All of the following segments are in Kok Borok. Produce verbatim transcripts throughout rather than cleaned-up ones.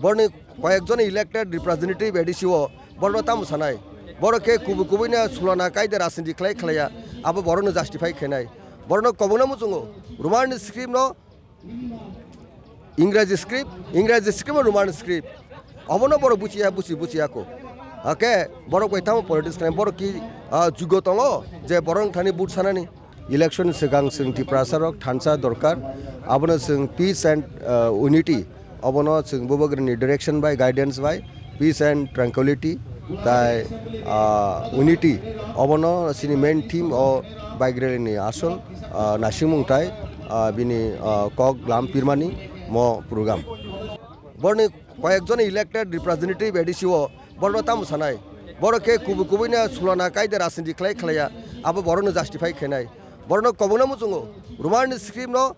Borokni koyekjon elected representative A D C o borokno tamo sanai. Borok khe kubui kubui no sulana kaide rajniti khlai khlaiya, abo borokno justify khainai. Borokno kobongna muchungo, Roman script no Ingraji script, Ingraji script no Roman script. Obono borok buchiya, buchi, buchiya ko. Hake borok bai tamo politics khlai, borok ki, ah, jugo tongo je borok thani vote sanani. Election swkang chwng Tiprasa rok thansa dorkar, abono chwng peace and, uh, unity, obono chwng Bubagrani direction bai, guidance bai, peace and tranquility tai, uh, unity, obono chini main theme o bike rally ni asol, uh, naisingmung tai, uh, bini, uh, kok lam pirmani mo program. Borni koyekjon elected representative A D C o borokno tamo sanai. Borok khe kubui kubui no sulana kaide rajniti khlai khlaiya, abo borokno justify khainai. Borokno kobongna muchungo, Roman script no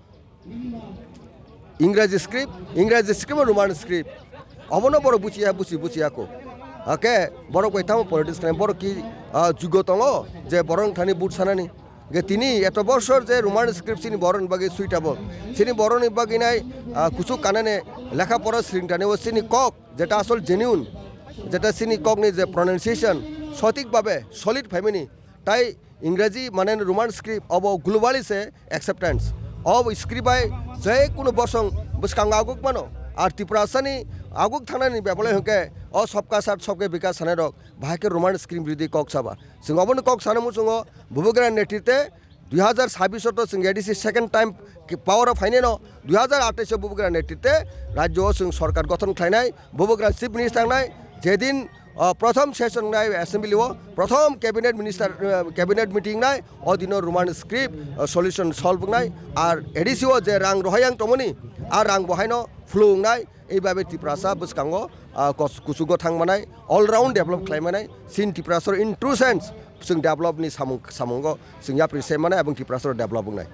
Ingraji script, Ingraji script no Roman script. Obono borok buchiya, buchi, buchiya ko. Hake borok bai tamo politics khlai, borok ki, ah, jugo tongo je borok thani vote sanani. Ge tini eto bosor je Roman script chini boroni bagwi suitable. Chini boroni bagwi nai, ah, kuchuk kanane lekha pora sringtani o chini kok, jeta asol genuine, jeta chini kokni je pronunciation sothik babe solid phaimani. Tai Ingraji mane Roman script obo globally se acceptance. Obo script bai je kunu bosong bwskango aguk mano. Ar Tiprasani aguk thangnani bebole hwnkhe o sabka saath sabke bikas sanai rok bahai khe Roman script bidi kok saba. Chwng obono kok sana muchungo, Bubagra netritwe dui hazar sabbish o to chwng A D C second time ki power o phainai no, dui hazar atais o Bubagra netritwe rajyo o chwng sorkar gothon khlainai, Bubagra chief minister wngnai, jedin, ah, prothom session wngnai assembly o, prothom cabinet minister, ah, cabinet meeting wngnai, o dino Roman script, ah, solution solve wngnai, ar A D C o je rang rohai yang tongmani, ar rang bo haino flow wngnai, Ei babe Tiprasa bwskango, ah, kos-, kuchugo thang manai, all round develop khlai manai, chini Tiprasoro in true sense chwng develop ni samung, samungo chwng yapri se manai, aboni Tiprasoro develop wngnai.